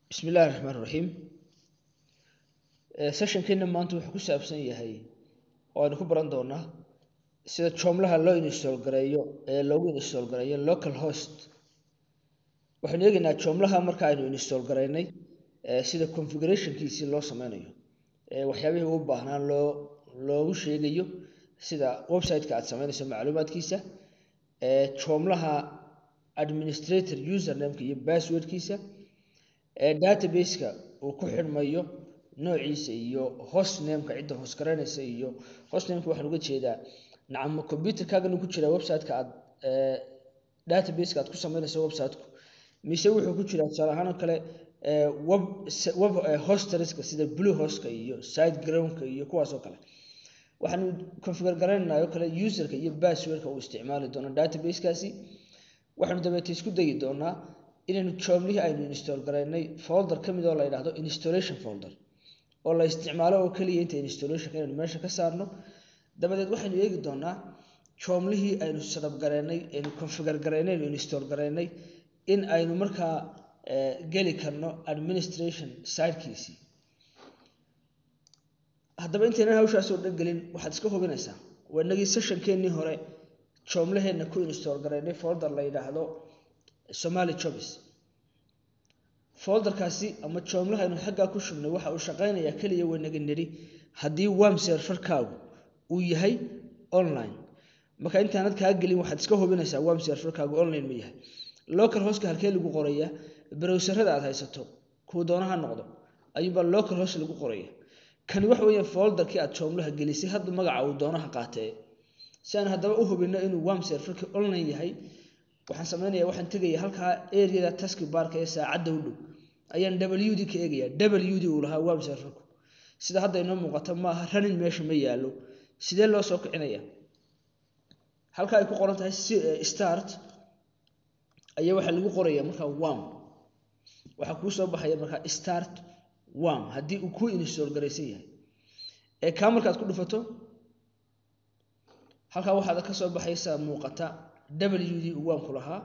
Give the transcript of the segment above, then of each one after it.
Bismi Illaahi Raxmaan Raxiim. Sessionkeena maanta wuxuu ku saabsan yahay oo aynu ku baran doonaa sida Joomlaha loo install gareeyo ee loogu install gareeyo local host. Waxaynu eegaynaa Joomlaha marka aynu install gareynay sida configurationkiisii loo sameynayo, waxyaabihii u baahnaa loogu sheegayo, sida website-ka aad sameynayso macluumaadkiisa, Joomlaha administrator username-ka iyo password-kiisa, database-ka uu ku xidhmayo noociisa iyo hostname-ka cidda host garaynaysa. Iyo hostname-ka waxaan uga jeedaa, nacam, computer-kaagan ku jira website-ka aad database-ka aad ku sameynayso website-ku, mise wuxuu ku jiraa tusaale ahaan oo kale web hosterska sida Bluehost-ka iyo SiteGround-ka iyo kuwaas oo kale. Waxaanu configure garaynaynaa oo kale userka iyo password-ka uu isticmaali doono database-kaasi. Waxaanu dabeete isku dayi doonaa inaynu Joomlihii aynu install garaynay folder ka mid oo la yidhaahdo installation folder, oo la isticmaalo oo keliya inta installationka, inaynu meesha ka saarno. Dabadeed waxaynu eegi doonaa Joomlihii aynu setup garaynay, aynu configure garaynay, aynu install garaynay, in aynu markaa geli karno administration side-kiisii. Haddaba intaynan hawshaas oo dhan gelin, waxaad iska hubinaysaa, waa inagii sessionkeenii hore Joomlaheenna ku install garaynay folder la yidhaahdo Somali Jobs. Folderkaasi ama Joomlaha aynu xaggaa ku shubnay waxa uu shaqaynayaa keliya, waynaga nidhi, haddii WAMP serverkaagu uu yahay online. Marka intaanad kaa gelin, waxaad iska hubinaysaa WAMP serverkaagu online ma yahay. Local hostka halkee lagu qorayaa? Browserada aad haysato kuwa doonaha noqdo ayuunbaa local host lagu qoraya. Kani waxa weeye folderkii aad Joomlaha gelisay, hadda magaca uu doonaha qaatee. Si aan haddaba u hubino inuu WAMP serverkii online yahay, waxaan sameynaya, waxaan tegaya halkaa areada task barka ee saacadda u dhow, ayaan WD ka eegaya, WD uu lahaa WAMP serverku. Sida hadda inoo muuqato, maaha running, meesha ma yaalo. Sidee loo soo kicinaya? Halka ay ku qoran tahay start ayaa waxaa lagu qoraya markaa WAMP. Waxaa kuu soo baxaya markaa start WAMP haddii uu ku install garaysan yahay. Ee kaa markaad ku dhufato, halkaa waxaad ka soo baxaysaa muuqata WD uu WAMP-ku lahaa.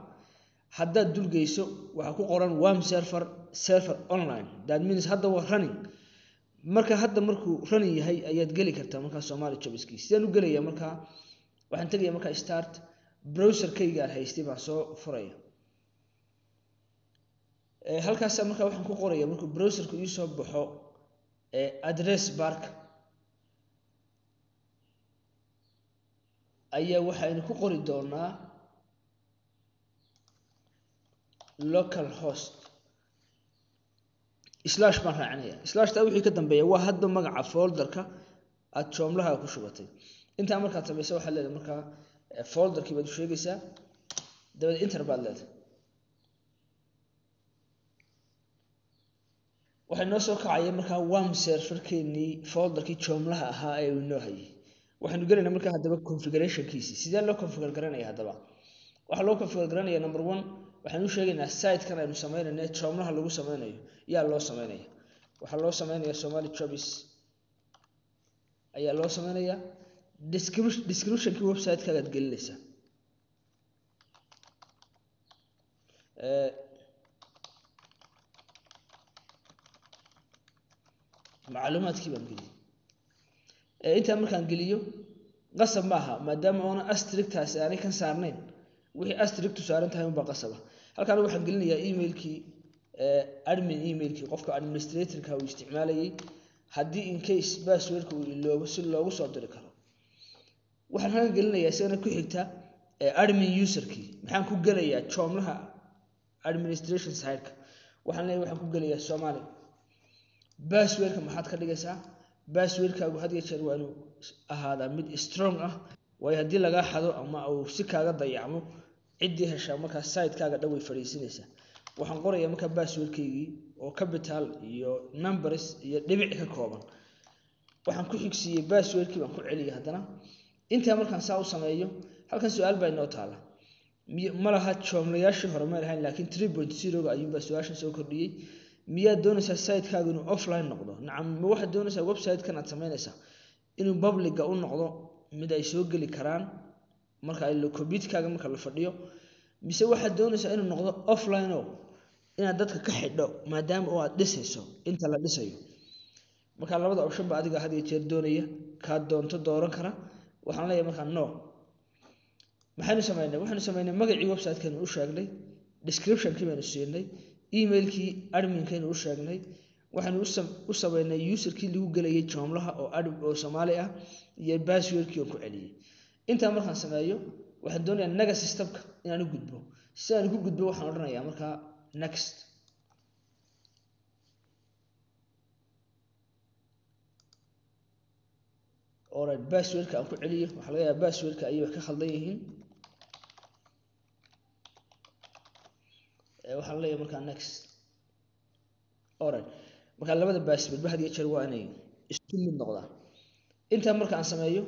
Haddaad dulgeyso, waxaa ku qoran WAMP server, server online. That means hadda waa running. Marka hadda markuu running yahay ayaad geli kartaa markaa Somali Jobski. Sidaan u gelaya markaa? Waxaan tegaya markaa start, browserkayga aan haystay baan soo furaya. Halkaasa markaa waxaan ku qoraya, markuu browserku ii soo baxo, address barka ayaa waxaynu ku qori doonaa local host, slash baan raacinaya. Slashtaa wixii ka dambeeya waa hadda magaca folderka aad Joomlaha ku shubatay. Intaa markaad samayso, waxaad leedahay markaa folderkii baad u sheegaysaa, dabadeed enter baad leedahay. Waxay noo soo kacaya markaa WAMP serverkeenii, folderkii Joomlaha ahaa ee uu inoo hayay. Waxaynu gelaynaa markaa haddaba configurationkiisii. Sidee loo configure garanaya? Haddaba waxaa loo configure garanaya, number one, waxaynu u sheegaynaa site-kan aynu sameynayno ee Joomlaha lagu sameynayo yaa loo sameynaya. Waxaa loo sameynaya Somali Jobs ayaa loo sameynayaa. Descriptionkii website-kaagaad gelinaysaa. Macluumaadkii baan geliyey. Intaa markaan geliyo, qasab maaha, maadaama oona asterisktaasi aanay kan saarnayn. Wixii asterisktu saaran tahay unbaa qasaba. Halkaan waxaan gelinayaa emailkii admin, emailkii qofka administratorka uu isticmaalayay, haddii in case passwordka uu iloobo si loogu soo diri karo. Waxaan halkan gelinayaa isagana ku xigta admin userkii. Maxaan ku gelayaa Joomlaha administration side-ka? Waxaan leeyahay, waxaan ku gelayaa Somali. Passwordka maxaad ka dhigaysaa? Passwordkaagu had iyo jeer waa inuu ahaadaa mid strong ah, waayo haddii lagaa xado ama uu si kaaga dayacmo, ciddii heshaa markaa site-kaaga dhan way fadhiisinaysaa. Waxaan qorayaa markaa passwordkaygii oo capital iyo numbers iyo dhibic ka kooban. Waxaan ku xigsiiyey passwordkii baan ku celiyay haddana. Intaa markaan saa u sameeyo, halkan su-aal baa inoo taala. Ma laha, Joomlayaashii hore ma lahayn, laakiin 3.0-ga ayuunbaa su-aashan soo kordhiyey. Miyaad doonaysaa site-kaagu inuu offline noqdo? Nacam, ma waxaad doonaysaa website-kan aad samaynaysaa inuu public-ga u noqdo mid ay soo geli karaan marka ay computerkaaga marka la fadhiyo, mise waxaad doonaysaa inuu noqdo offline oo inaad dadka ka xidho maadaama oo aad dhisayso inta la dhisayo. Marka labada option ba adiga had iyo jeer doonaya, kaa doonto dooran kara. Waxaan leeyahay markaa no. Maxaynu samaynay? Waxaynu samaynay magacii website-keenu u sheegnay, description-kii baynu siinay, email-kii admin-kaynu u sheegnay, waxaynu u samaynay user-kii lagu gelayay Joomlaha oo oo Soomaali ah iyo password-kii oo ku celiyay. Intaa markaan sameeyo waxaan doonayaa naga system-ka inaan u gudbo. Si aan ugu gudbo waxaan odhanayaa markaa next. Alright, password-ka aan ku celiyo, waxaa laga yaabaa password-ka ayay wax ka khaldan yihiin. Waxaan leeyahay markaa next. Alright, markaa labada password ba had iyo jeer waa inay isku mid noqdaan. Intaa marka aan sameeyo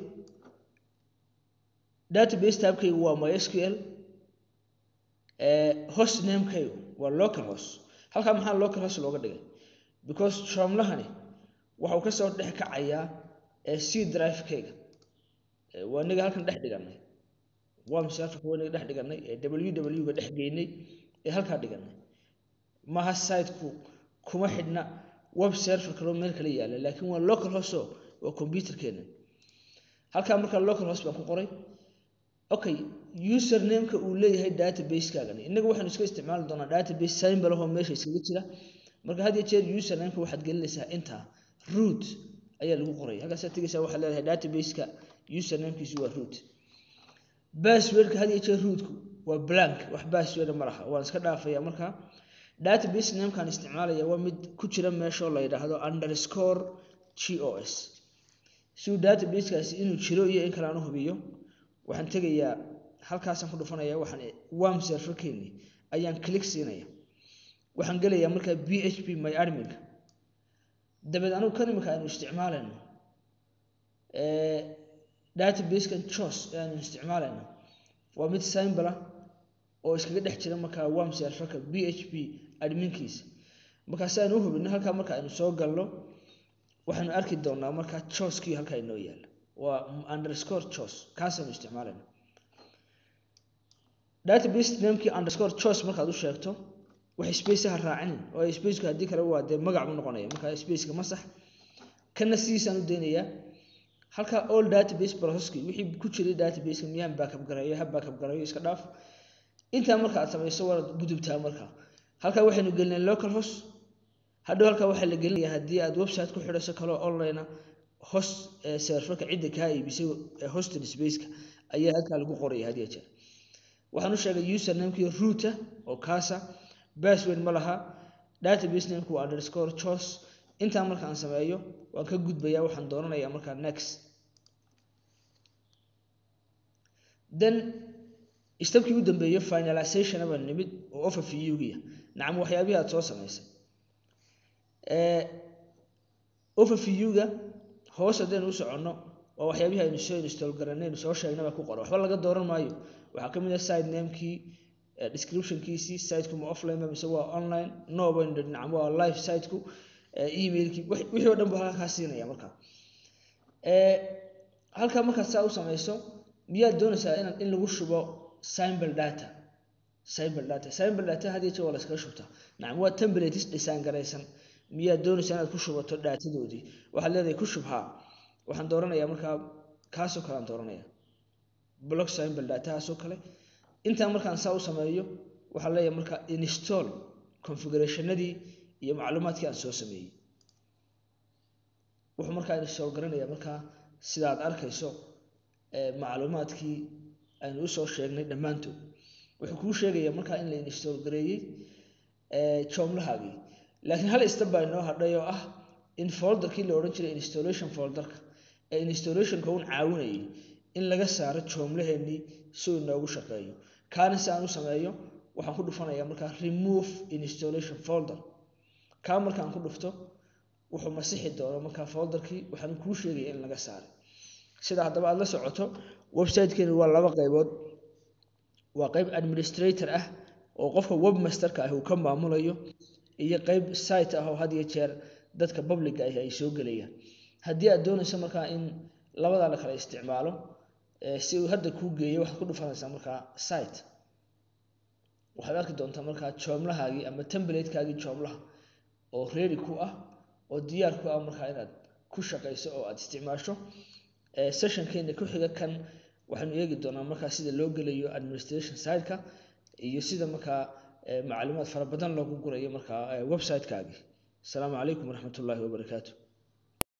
database tab-kaygu waa MySQL, host name-kaygu waa localhost. Halkaa maxaa localhost looga dhigay? Because Joomlahani waxa uu ka soo dhex kacayaa C drive-kayga. Waa inaga halkan dhex dhiganay, WAMP server-ka waa inaga dhex dhiganay, www-ga dhex geynay, ee halkaa dhiganay. Maaha site-ku kuma xidhna web server kaloo meel kale yaalla, laakiin waa localhost oo waa computer-keena. Halkaa markaa localhost baan ku qoray. Okay, username-ka uu leeyahay database-kaagani, innaga waxaynu iska isticmaali doonaa database symbol ahoo meesha iskaga jira. Marka had iyo jeer username-ka waxaad gelinaysaa intaa root ayaa lagu qoraya. Halkaasaad tegaysaa, waxaad leedahay database-ka username-kiisu waa root. Password-ka had iyo jeer root-ku waa blank, wax password ma laha, waan iska dhaafayaa. Markaa database name-kaan isticmaalaya waa mid ku jira meeshoo la yidhaahdo underscore gos. Si uu database-kaasi inuu jiro iyo in kale aan u hubiyo, waxaan tegayaa halkaasaan ku dhufanaya, waxaan WAMP server-keeni ayaan click siinaya. Waxaan gelayaa markaa PHP my admin-ka. Dabeed anigu kan imika aynu isticmaalayno database-kan jos ee aynu isticmaalayno waa mid symbol ah oo iskaga dhex jira markaa WAMP server-ka PHP admin-kiisa. Markaa si aynu u hubino, halkaa marka aynu soo galno waxaynu arki doonaa markaa joskii halkaa inoo yaalla waa underscore jos, kaasaynu isticmaalayna. Database name-kii underscore jos markaad u sheegto, wax space-ha raacinin, oo space-ku haddii kale waa dee magac buu noqonaya. Markaa space-ka masax, kana sidiisaan u daynayaa. Halkaa all database process-ki wixii ku jiray database-ka miyaan backup gareeyo, ha backup gareeyo, iska dhaaf. Intaa marka aad samayso waad gudubtaa. Markaa halkaa waxaynu gelinay localhost. Hadhow halkaa waxaa la gelinayaa haddii aad website ku xidhayso kaloo online ah, host server-ka cidda kaa iibisay hosted space-ka ayaa halkaa lagu qoraya had iyo jeer. Waxaan u sheegay username-kii root-a oo kaasa, password ma laha, database name-ku waa underscore jos. Intaa marka aan sameeyo waan ka gudbayaa, waxaan doonanayaa markaa next. Then step-kii u dambeeyo finalization baan nimid oo overview-giya. Nacam, waxyaabihii aad soo samaysay overview-ga hoos haddaynu u soconno waa waxyaabihii aynu soo install garanay, aynu soo sheegnay baa ku qoran, waxba laga dooran maayo. Waxaa ka mid ah site name-kii, description-kiisii, site-ku ma offline ba mise waa online? No baynu nidhi, nacam waa live site-ku. Email-kii, wixii oo dhan buu halkaa kaa siinaya. Markaa halkaa markaad saa u samayso, miyaad doonaysaa in lagu shubo symbol data? Symbol data, symbol data had iyo jeer waa la iskaga shubtaa. Nacam, waa templates design garaysan. Miyaad doonaysaa inaad ku shubato datadoodii? Waxaad leedahay ku shub haa. Waxaan dooranayaa markaa kaasoo kale aan dooranaya, blog symbol datahaasoo kale. Intaa markaan saa u sameeyo waxaan leeyahay markaa install configurationadii iyo macluumaadkii aan soo sameeyey. Wuxuu markaa install garanayaa markaa sida aad arkayso macluumaadkii aynu usoo sheegnay dhammaantood. Wuxuu kuu sheegayaa markaa in la install gareeyey Joomlahaagii, laakiin hal step baa inoo hadhay oo ah in folderkii la odhan jiray installation folderka ee installationka un caawinayay in laga saaro Joomlaheenii si uu inoogu shaqeeyo. Kaana si aan u sameeyo waxaan ku dhufanayaa markaa remove installation folder. Kaa markaan ku dhufto wuxuu masixi doono markaa folderkii, waxaan kuu sheegaya in laga saaray. Sida haddaba aad la socoto, website-keenu waa laba qaybood: waa qayb administrator ah oo qofka webmasterka ah uu ka maamulayo, iyo qayb site ah oo had iyo jeer dadka public ahi ay soo gelayaan. Haddii aad doonayso markaa in labadaa la kala isticmaalo, si uu hadda kuu geeyo, waxaad ku dhufanaysaa markaa site. Waxaad arki doontaa markaa Joomlahaagii ama template-kaagii Joomlaha oo ready ku ah oo diyaar ku ah markaa inaad ku shaqayso oo aad isticmaasho. Sessionkeena ku xiga kan waxaanu eegi doonaa markaa sida loo gelayo administration side-ka iyo sida markaa macluumaad fara badan loogu gurayo markaa website-kaagii. Asalaamu calaykum waraxmatullaahi wabarakaatu.